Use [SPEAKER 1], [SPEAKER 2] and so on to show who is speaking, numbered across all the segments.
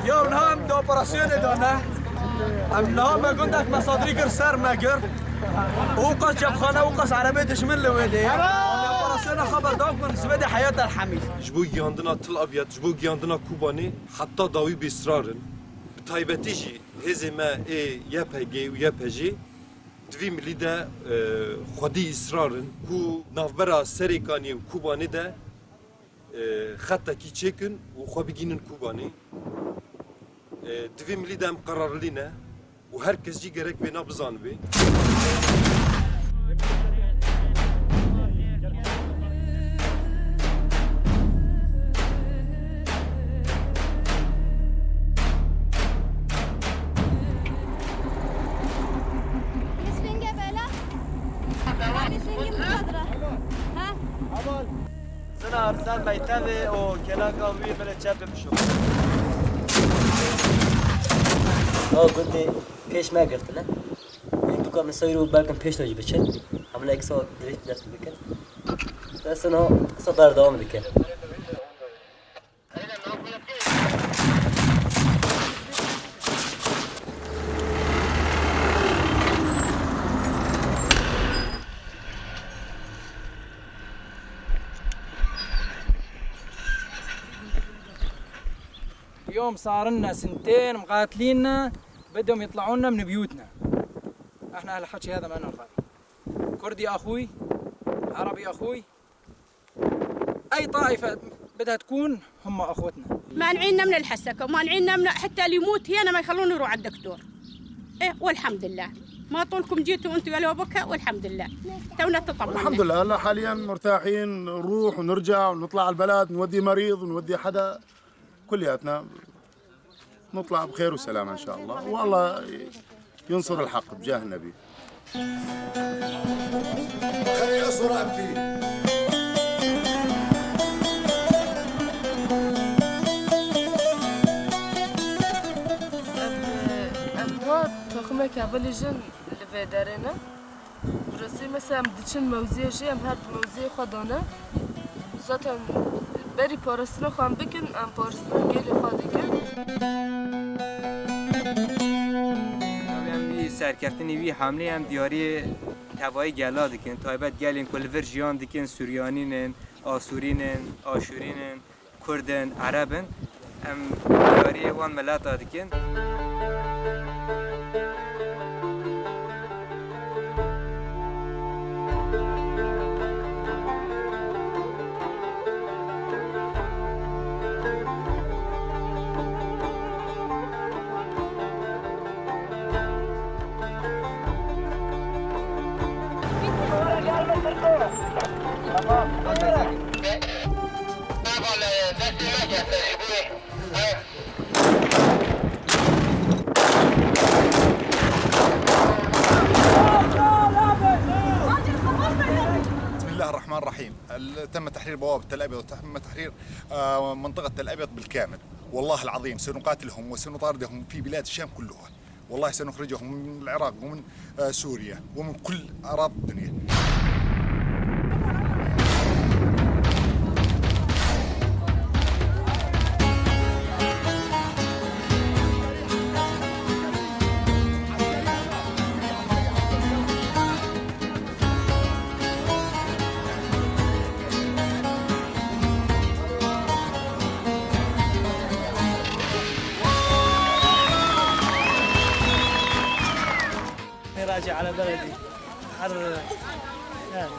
[SPEAKER 1] يوم نهام دو اوبراسيون دانا ام نهام ما قندك مصادري سر مگر وقص جبخانه وقص عربية دشمن لويدي اوبراسيون خبر داك من سويدي حياة الحميد.
[SPEAKER 2] Ji bo giyandina Til Abyad, ji bo giyandina Kobanê heta dawî bi israr in. Bi taybetî jî hêzê me ê YPG û YPJ di vî milî de xwedî israr in ku navbera Serêkaniyê û Kobanê de xetekî çêkin û xwe bigihînin Kobanê. Di vî milî de em qerarlî ne û her kes jî gerek vêna bizanibe.
[SPEAKER 3] السفنجة بلا السفنجة مخضرة ها.
[SPEAKER 4] سنة أرسال ميتابي وكلاكا وي بلا تشاب بشو.
[SPEAKER 5] ها قلت پیش ما قلت له يعني دوكا من سيرو بالكم پیش نجي بچن عمل اكسو دريت دست بكن بس انا صدر دوام دكن.
[SPEAKER 6] اليوم صار لنا سنتين مقاتليننا بدهم يطلعونا من بيوتنا. احنا هالحكي هذا ما نرضى. كردي اخوي، عربي اخوي، اي طائفه بدها تكون هم اخوتنا.
[SPEAKER 7] مانعيننا من الحسكه ومانعيننا من حتى اللي يموت هنا ما يخلونه يروح على الدكتور. ايه والحمد لله ما طولكم جيتوا انتم يا بكا والحمد لله تونا تطمنا.
[SPEAKER 8] الحمد لله هلا حاليا مرتاحين، نروح ونرجع ونطلع على البلد، نودي مريض ونودي حدا، كلياتنا نطلع بخير وسلامة إن شاء الله، والله ينصر الحق بجاه النبي.
[SPEAKER 9] خلي يقصوا رقبتي.
[SPEAKER 10] ام تخمك قبل جن لفيدارنا برسي مثلا دچن موزية جي ام هر موزية خدانه zaten beri parasını xan bikin em parasını gelê xwe dikin.
[SPEAKER 11] Em vî serkeftinê wî hamlê em diyariyê tevayî gela dikin. Taybet gelên ku li vir jiyan dikin Suryanîn in, Asurîn in, Aşûrîn in, Kurd in, Ereb in. Em diyariyê wan mileta dikin.
[SPEAKER 9] بسم الله الرحمن الرحيم. تم تحرير بوابة تل أبيض وتم تحرير منطقة تل أبيض بالكامل. والله العظيم سنقاتلهم وسنطاردهم في بلاد الشام كلها. والله سنخرجهم من العراق ومن سوريا ومن كل أراضي الدنيا.
[SPEAKER 4] راجع على بلدي حر يعني.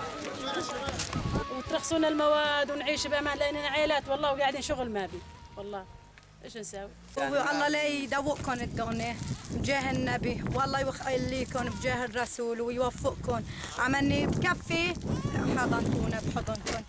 [SPEAKER 7] وترخصونا المواد ونعيش بامان لاننا عائلات والله وقاعدين شغل ما بي والله ايش نساوي؟
[SPEAKER 12] والله لا يدوقكم الدنيا بجاه النبي، والله يخليكم بجاه الرسول ويوفقكم. عملني بكفي حضنتونا بحضنكم.